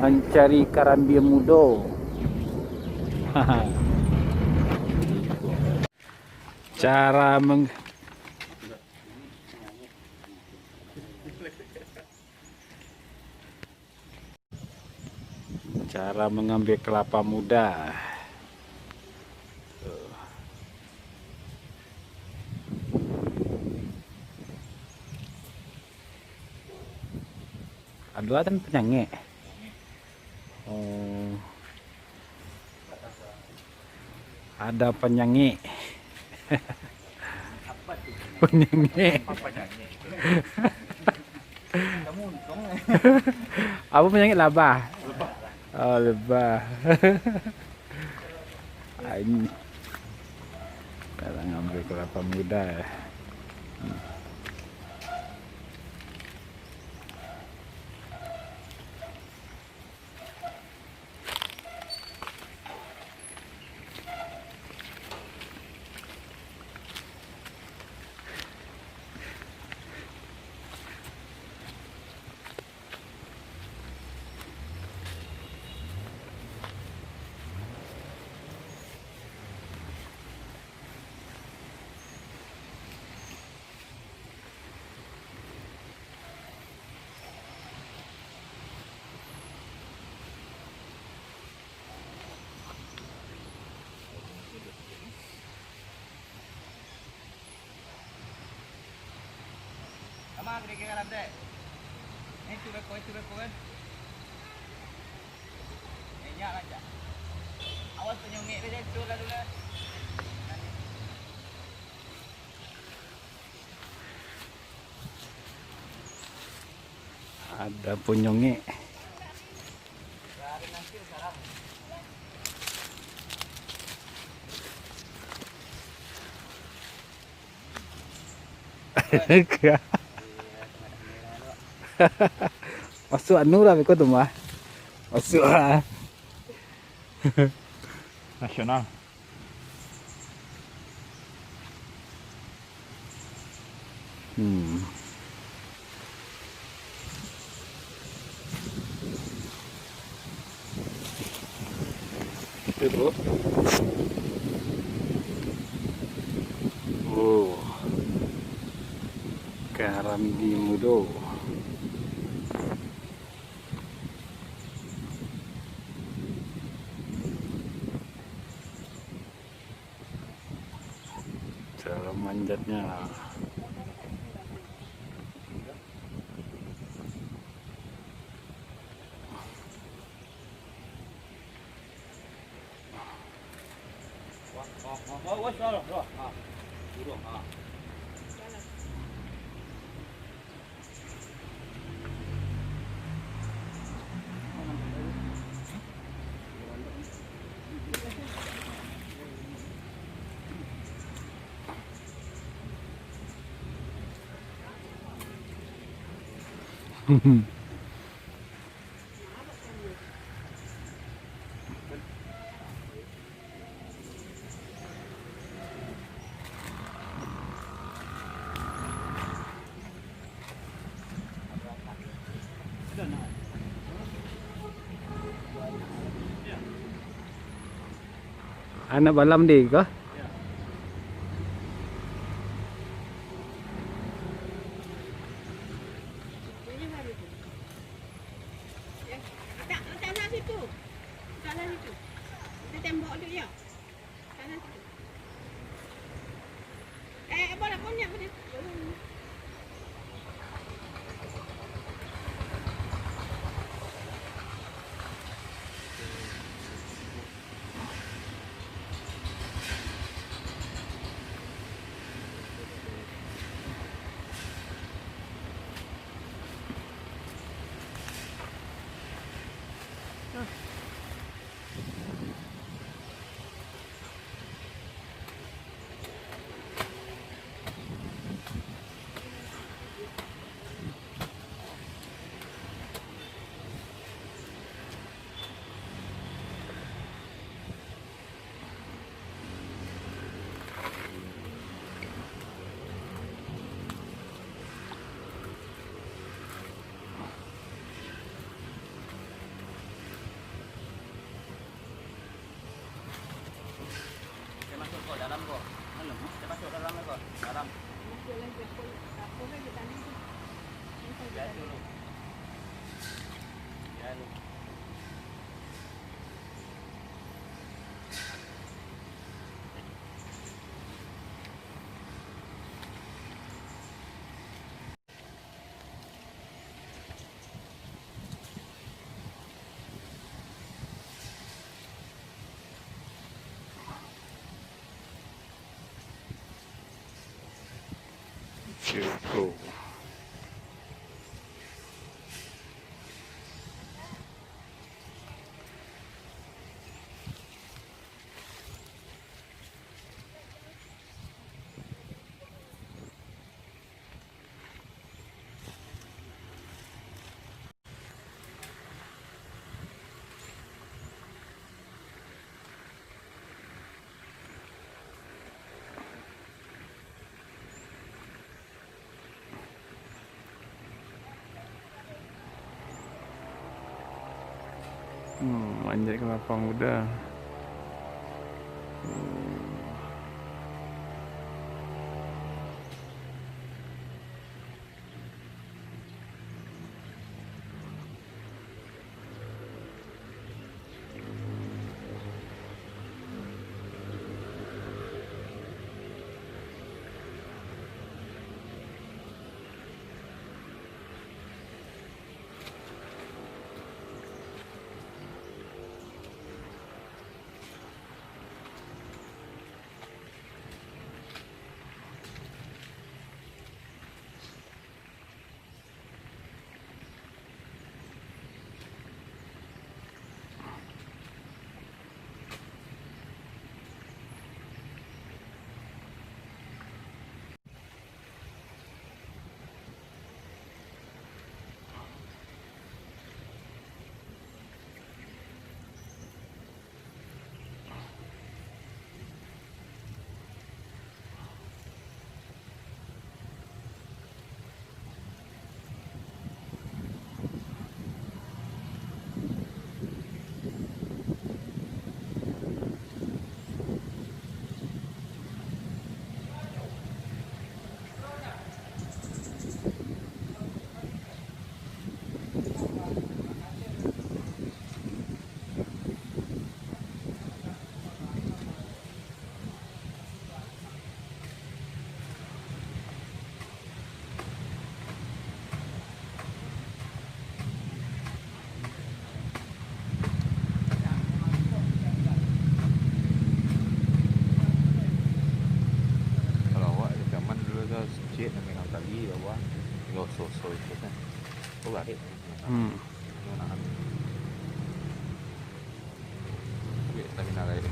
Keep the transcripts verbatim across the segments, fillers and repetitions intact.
Mancari karambia mudo. Cara meng-, cara mengambil kelapa muda. Tuh. Ado ado penyangek. Oh. Ada penyangek. Penyangek. Apa penyangek? Labah. Oh, lebah. Anjing. Kalau ngambil kelapa muda, ya. Hmm. Sama kira-kira lantai. Itu beko, itu beko kan. Minyak lancar. Awas penyongek tu jatuh lah dulu. Ada penyongek. Masuk anu lah, beko tu mah. Masuk lah. Nasional. Hmm. Itu, bro. Oh. Karambia mudo. Cara manjatnya. Anak balam deh kah? Ya, letak, letak sana situ. Sana situ. Kita tembok tu, ya. Sana situ. Eh, apa nak konyol ni? Cukup. Hmm, manjat ka lapang udah. Hmm. Kalau awak zaman dulu tu, ciek nan megang tali bawah, yo so-so itu kan. Tu garik. Hmm. Nahan. Ciek stamina garik.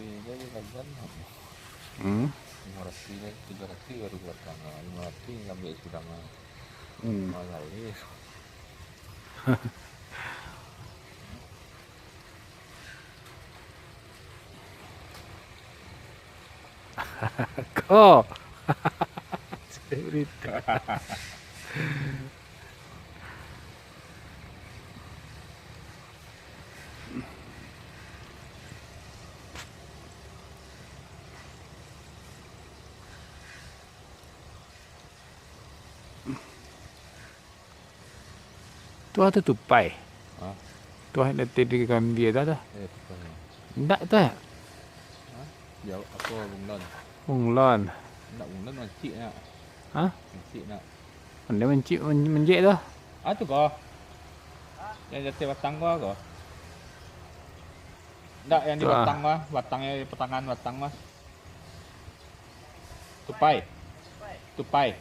Ini kan, hmm, lima ratus, tiga ratus baru keluarkan, lima ratus ngambil sudah mah. Hmm. Malah, eh. Ko. Selebriti. Tu a tu tupai. Ha? Tu a nan tadi di kambia tu, tu. Eh, tupai. Indak tu, eh? Ha? Jauah, apo, bunglon? Bunglon. Indak bunglon, mancik nak. Ha? Mancik nak. Pandai mancik, man-, manjek tu. Ah, tu ko. Yang jatuah batang ko, ko. Indak, yang di batang mah, batangnyo di patangan batang mah. Tupai. Tupai.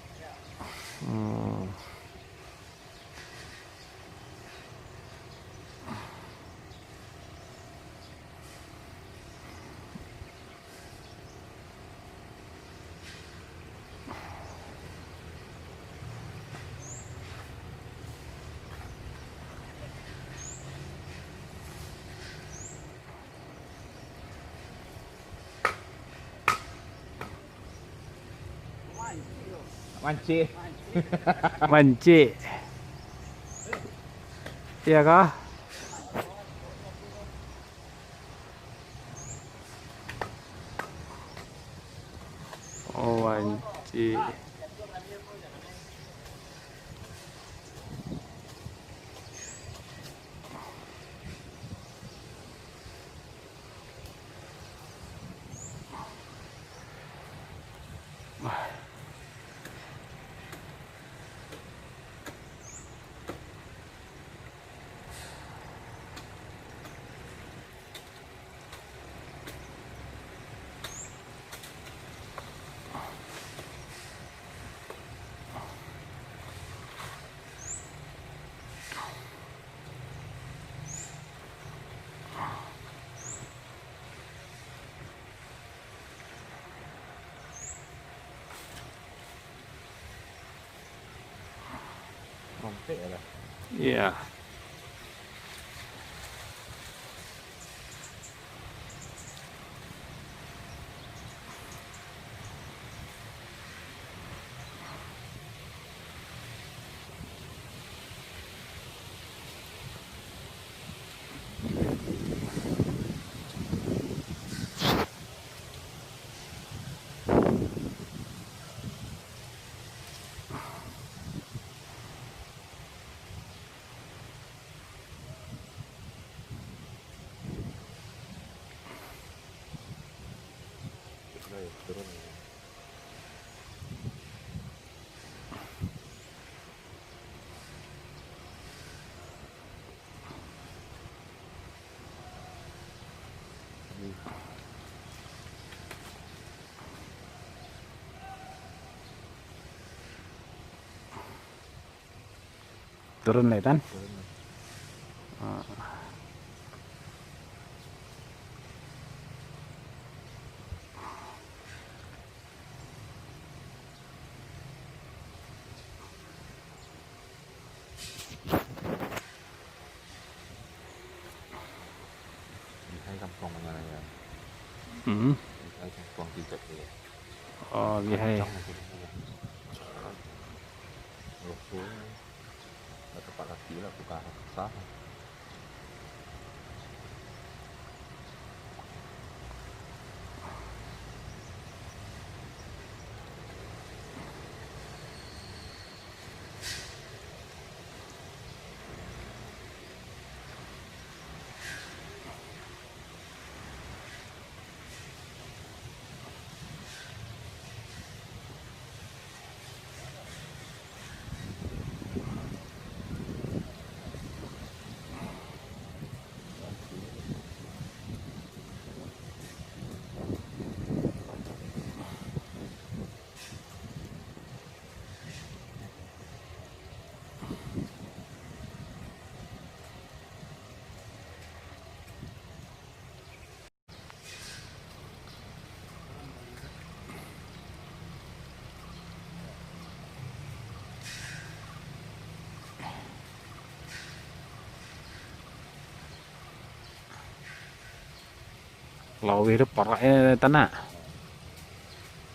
Hmm. Mancik. Mancik. Iya kah? Oh, mancik. Rompek lah. Iya. Turun lai, Tan. Turun lai. Ah. Lihai kampuang mano lai, yo? Hmm. Lihai kampuang Tijak tu, yo. Oh, lihai. Kancang macam tu, yo. Loko, yo. Dak tapak kaki lah, bukan susah. Laweh tu paraknyo tanah.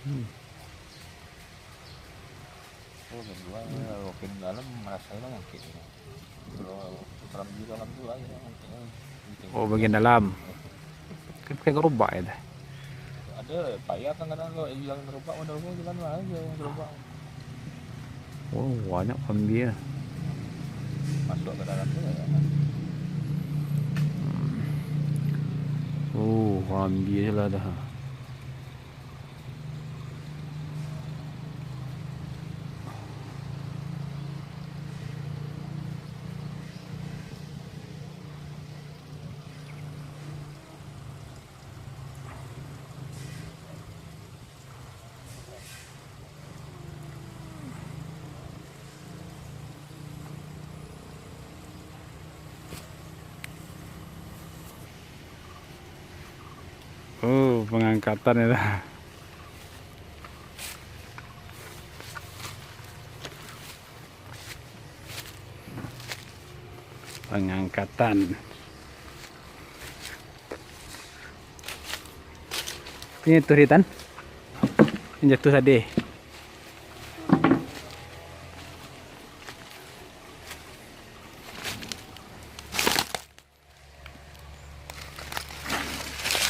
Hmm. Oh, main dua, makin dalam marasai lah nyakik. Kalau dalam dulu, dalam dulu aja, nyakik. Oh, bagian dalam. Kan pakai gerobak ya, teh? Ada payah kan kadang kalau bilang gerobak, modal gua jalan lah aja gerobak. Oh, banyak kambia. Masuk ke dalam tu ya. Oh, kambia lah dah. Oh, pangangkatan itu. Pangangkatan. Ini tuh, Ritan. Ini jatuh tadi.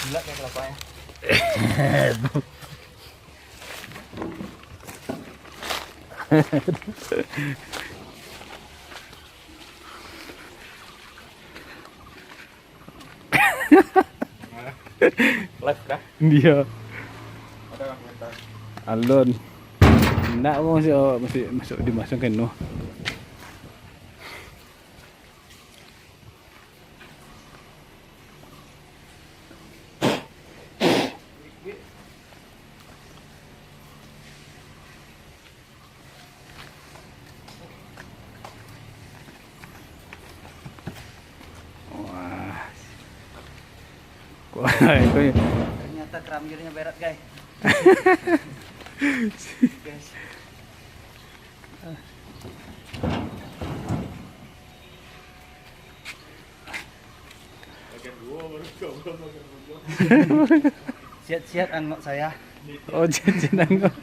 Bulat ya kelapanya. Live kah? Dia. Ada kan komentar? Alon. Ndak mau masuk, masuk, masuk dimasukkan noh. Wah. Wah, itu ya. Ternyata keramjirnya berat, guys. Guys. Siat-siat angok saya. Oh, cincin angok.